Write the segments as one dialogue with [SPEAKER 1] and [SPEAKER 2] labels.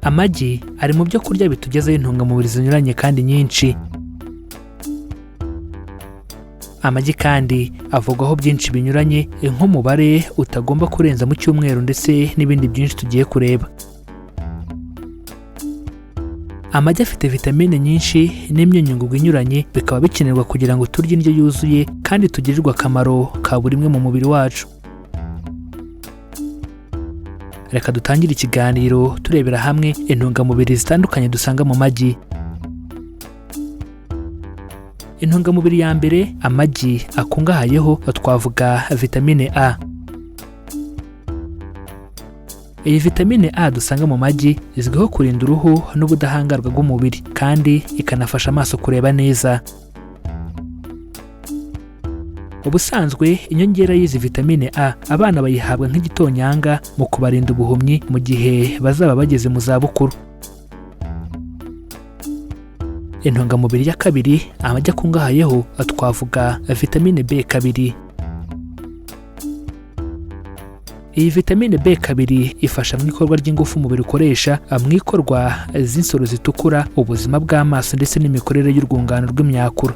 [SPEAKER 1] Amagi ari mu byo kurya bitugezaho intungamubiri zinyuranye kandi nyinshi. Amagi kandi avugwaho byinshi binyuranye, nk'umubare utagomba kurenza mu cyumweru, ndetse n'ibindi byinshi tugiye kureba. Amagi afite vitamine nyinshi n'imyunyungugu inyuranye, bikaba bikenerwa kugira ngo turye indyo yuzuye kandi tugirirwe akamaro ka buri imwe mu mubiri wacu. Reka dutangire ikiganiro turebera hamwe intungamubiri zitandukanye dusanga mu magi. Intungamubiri ya mbere amagi akungahayeho twavuga vitamine A. Iyi vitamine A dusanga mu magi izwiho kurinda uruhu n'ubudahangarwa bw'umubiri, kandi ikanafasha amaso kureba neza. Ubusanzwe inyongera y'izi vitamine A abana bayihabwa nk'igitonyanga mu kubarinda ubuhumyi mu gihe bazaba bageze mu zabukuru. Intungamubiri ya kabiri amagi akungahayeho twavuga vitamine B2. Iyi vitamine B2 ifasha mu ikorwa ry'ingufu umubiri ukoresha, mu ikorwa z'insoro zitukura, ubuzima bw'amaso ndetse n'imikorere y'urwungano rw'imyakura.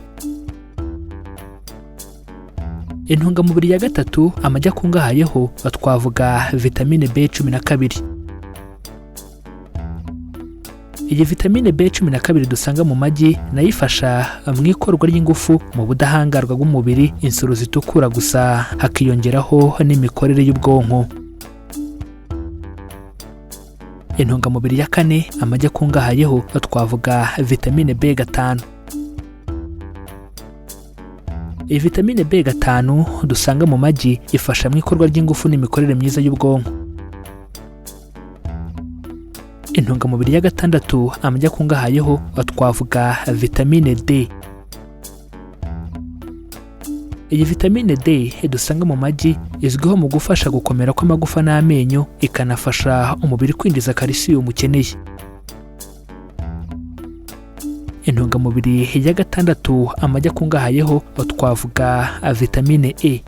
[SPEAKER 1] Intungamubiri ya gatatu amagi akungahayeho twavuga vitamine B12. Iyi vitamine B12 dusanga mu magi nayo ifasha mu ikorwa ry'ingufu mu budahangarwa bw'umubiri, insoro zitukura, gusa hakiyongeraho n'imikorere y'ubwonko. Intungamubiri ya kane amagi akungahayeho twavuga vitamine B5. Iyi vitamine B5 dusanga mu magi ifasha mu ikorwa ry'ingufu n'imikorere myiza y'ubwonko. Intungamubiri ya gatandatu amagi akungahayeho twavuga vitamine D. Iyi vitamine D dusanga mu magi izwiho mu gufasha gukomera kw'amagufa n'amenyo, ikanafasha umubiri kwinjiza kalisiyumu ukeneye. Intungamubiri ya gatandatu amagi akungahayeho twavuga vitamine E.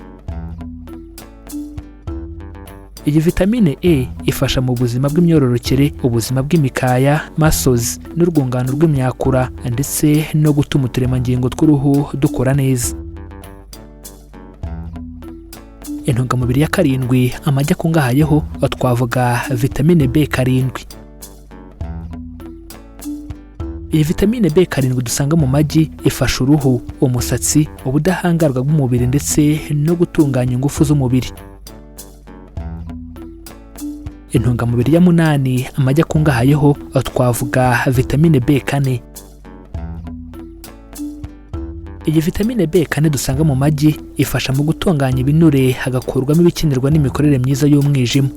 [SPEAKER 1] Iyi vitamine E ifasha mu buzima bw'imyororokere, ubuzima bw'imikaya, muscles n'urwungano rw'imyakura, ndetse no gutuma uturemangingo tw'uruhu dukora neza. Intungamubiri ya karindwi amagi akungahayeho twavuga vitamine B7. Iyi vitamine B7 dusanga mu magi ifasha uruhu, umusatsi, ubudahangarwa bw'umubiri ndetse no gutunganya ingufu z'umubiri. Intungamubiri ya munani amagi akungahayeho twavuga vitamine B4. Iyi vitamine B4 dusanga mu magi ifasha mu gutunganya ibinure, hagakurwamo ibikenerwa n'imikorere myiza y'umwijima.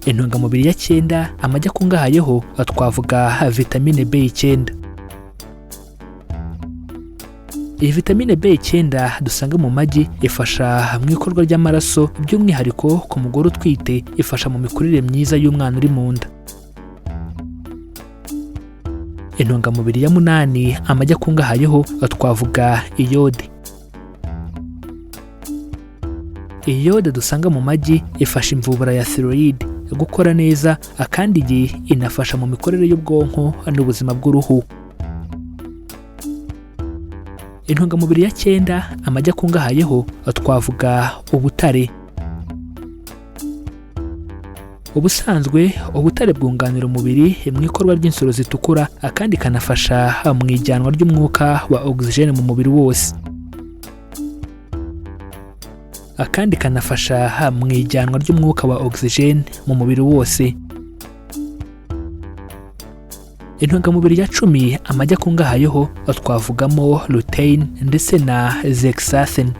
[SPEAKER 1] Intungamubiri ya cyenda amagi akungahayeho twavuga vitamine B9. Iyi vitamine B9 dusanga mu magi ifasha mu ikorwa ry'amaraso, by'umwihariko ku mugore utwite ifasha mu mikurire myiza y'umwana uri mu nda. Intungamubiri ya munani amagi akungahayeho twavuga iyode. Iyode dusanga mu magi ifasha imvubura ya thyroid gukora neza, kandi iyi inafasha mu mikorere y'ubwonko n'ubuzima bw'uruhu. Intungamubiri ya cyenda amagi akungahayeho twavuga ubutare. Ubusanzwe ubutare bwunganira umubiri mu ikorwa ry'insoro zitukura, kandi kanafasha mu ijyanwa ry'umwuka wa oxygen mu mubiri wose. Akandi kanafasha mu ijyanwa ry'umwuka wa oxygen mu mubiri wose. Intungamubiri ya 10 amagi akungahayeho twavugamo lutein ndetse na zeaxanthin.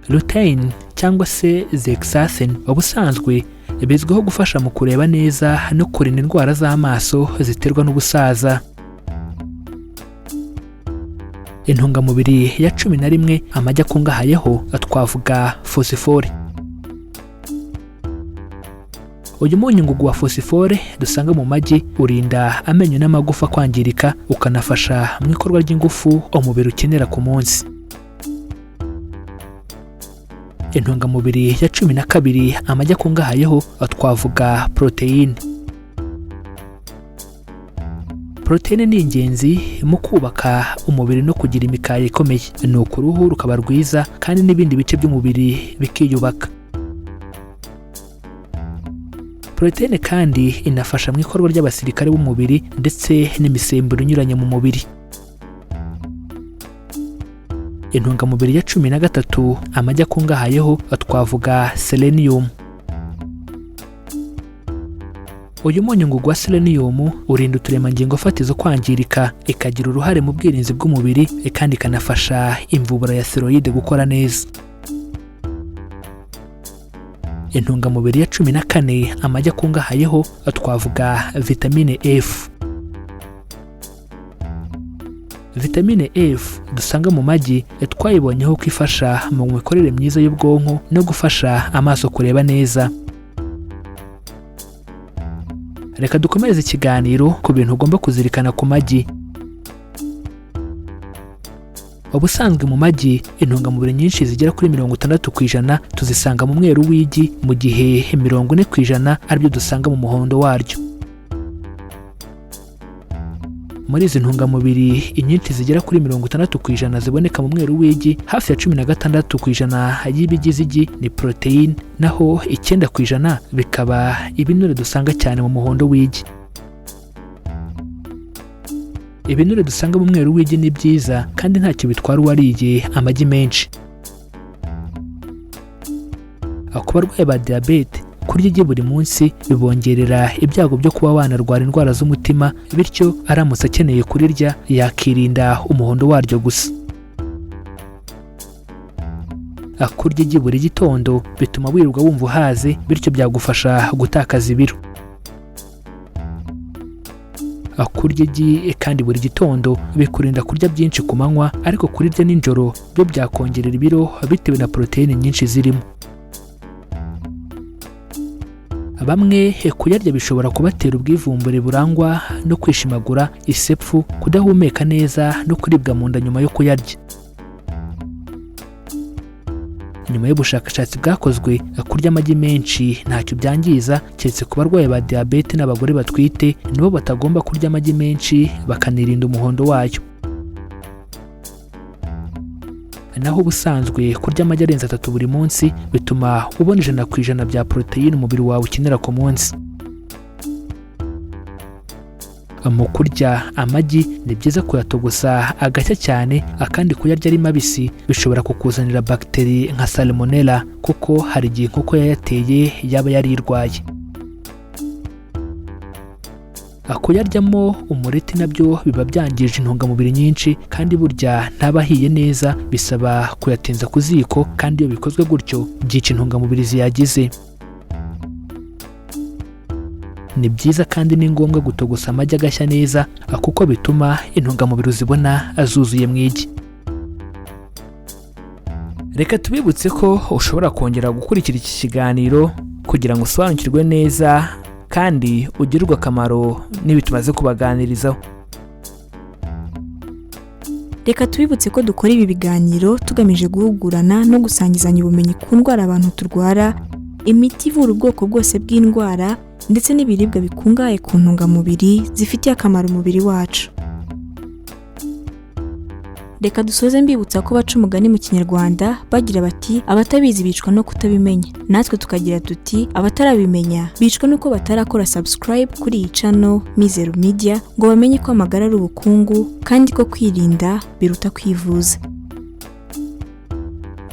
[SPEAKER 1] Lutein cyangwa se zeaxanthin ubusanzwe bizwiho gufasha mu kureba neza no kurinda indwara z'amaso ziterwa n'ubusaza. Intungamubiri ya 11 amagi akungahayeho twavuga fosifore. Uyu munyungugu wa fosifore dusanga mu magi urinda amenyo n'amagufa kwangirika, ukanafasha mu ikorwa ry'ingufu umubiri ukenera ku munsi. Intungamubiri ya 12 amagi akungahayeho twavuga poroteyine. Poroteyine ni ingenzi mu kubaka umubiri no kugira imikaya ikomeye, nuko uruhu rukaba rwiza kandi n'ibindi bice by'umubiri bikiyubaka. Poroteyine kandi inafasha mu ikorwa ry'abasirikare b'umubiri ndetse n'imisemburo inyuranye mu mubiri. Intungamubiri ya 13 amagi akungahayeho twavuga selenium. Uyu munyungugu wa selenium urinda uturemangingo fatizo kwangirika, ikagira uruhare mu bwirinzi bw'umubiri kandi ikanafasha imvubura ya thyroid gukora neza. Intungamubiri ya 14 amagi akungahayeho twavuga vitamine F. Vitamine F dusanga mu magi twayibonyeho ko ifasha mu mikorere myiza y'ubwonko no gufasha amaso kureba neza. Reka dukomereze ikiganiro ku bintu ugomba kuzirikana ku magi. Ubusanzwe mu magi intungamubiri nyinshi zigera kuri 60% tuzisanga mu mweru w'igi, mu gihe 40% aribyo dusanga mu muhondo waryo. Muri izi ntungamubiri inyinshi zigera kuri 60% ziboneka mu mweru w'igi, hafi ya 16% y'ibigize igi ni poroteyine, naho 9% bikaba ibinure dusanga cyane mu muhondo w'igi. Ibinure dusanga mu mweru w'igi ni byiza kandi ntacyo bitwara uwariye amagi menshi. Ku barwayi ba diyabete, kurya igi buri munsi bibongerera ibyago byo kuba wanarwara indwara z'umutima, bityo aramutse akeneye kurirya yakirinda umuhondo waryo gusa. Kurya igi buri gitondo bituma wirirwa wumva uhaze, bityo byagufasha gutakaza ibiro. Kurya igi kandi buri gitondo bikurinda kurya byinshi ku manywa, ariko kurirya nijoro byo byakongerera ibiro bitewe na poroteyine nyinshi zirimo. Bamwe kuyarya bishobora kubatera ubwivumbure burangwa no kwishimagura, isepfu, kudahumeka neza no kuribwa mu nda nyuma yo kuyarya. Nyuma y'ubushakashatsi bwakozwe, kurya amagi menshi ntacyo byangiza, keretse ku barwayi ba diyabete n'abagore batwite, nibo batagomba kurya amagi menshi bakanirinda umuhondo wayo. Naho ubusanzwe kurya amagi arenze 3 buri munsi bituma ubona 100% bya poroteyine umubiri wawe ukenera ku munsi. Mu kurya amagi ni byiza kuyatogosa agashya cyane, akandi kuyarya ari mabisi bishobora kukuzanira bagiteri nka salmonella, kuko hari igihe inkoko yayateye yaba yarirwaye. Kuyaryamo umureti nabyo biba byangije intungamubiri nyinshi, kandi burya ntaba ahiye neza, bisaba kuyatinza ku ziko, kandi iyo bikozwe gutyo byica intungamubiri ziyagize. Ni byiza kandi ni ngombwa gutogosa amagi agashya neza, kuko bituma intungamubiri uzibona zuzuye mu igi. Reka tubibutse ko ushobora kongera gukurikira iki kiganiro kugira ngo usobanukirwe neza kandi ugirirwe akamaro n'ibi tumaze kubaganirizaho.
[SPEAKER 2] Reka tubibutse ko dukora ibi biganiro tugamije guhugurana no gusangizanya ubumenyi ku ndwara abantu turwara, imiti ivura ubwoko bwose bw'indwara, ndetse n'ibiribwa bikungahaye ku ntungamubiri zifitiye akamaro umubiri wacu. Reka dusoze mbibutsa ko baca umugani mu Kinyarwanda bagira bati abatabizi bicwa no kutabimenya, natwe tukagira tuti abatarabimenya bicwa nuko batarakora subscribe kuri iyi channel Mizero Media ngo bamenye ko amagara ari ubukungu kandi ko kwirinda biruta kwivuza.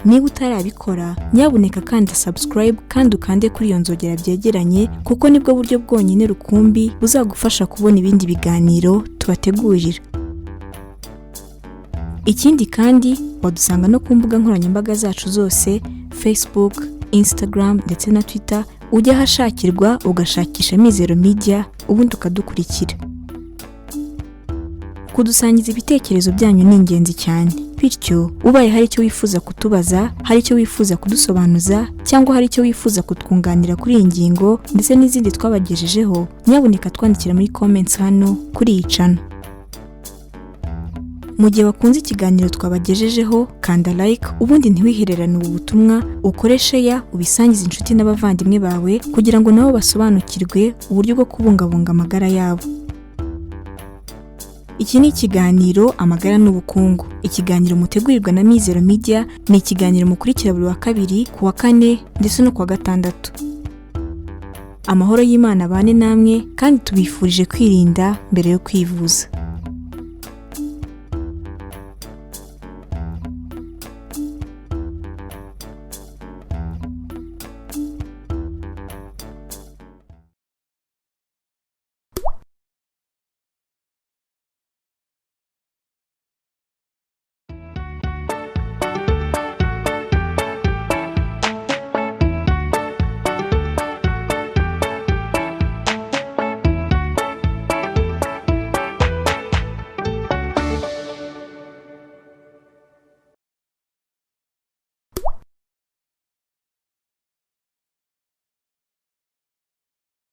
[SPEAKER 2] Niba utarabikora nyabuneka kanda subscribe kandi ukande kuri iyo nzogera byegeranye, kuko nibwo buryo bwonyine rukumbi buzagufasha kubona ibindi biganiro tubategurira. Ikindi kandi wadusanga no ku mbuga nkoranyambaga zacu zose Facebook, Instagram ndetse na Twitter, ujya ahashakirwa ugashakisha Mizero Media ubundi ukadukurikira. Kudusangiza ibitekerezo byanyu ni ingenzi cyane, bityo ubaye hari icyo wifuza kutubaza, hari icyo wifuza kudusobanuza cyangwa hari icyo wifuza kutwunganira kuri iyi ngingo ndetse n'izindi twabagejejeho, nyabuneka twandikira muri comments hano kuri iyi channel. Mu gihe bakunze ikiganiro twabagejejeho, kanda like, ubundi ntiwihererane ubu butumwa, ukore share, ubisangize inshuti n'abavandimwe bawe kugira ngo nabo basobanukirwe uburyo bwo kubungabunga amagara yabo. Iki ni ikiganiro Amagara n'Ubukungu, ikiganiro mutegurirwa na Mizero Media. Ni ikiganiro mukurikira buri wa kabiri, ku wa kane ndetse no ku wa gatandatu. Amahoro y'Imana abane namwe, kandi tubifurije kwirinda mbere yo kwivuza.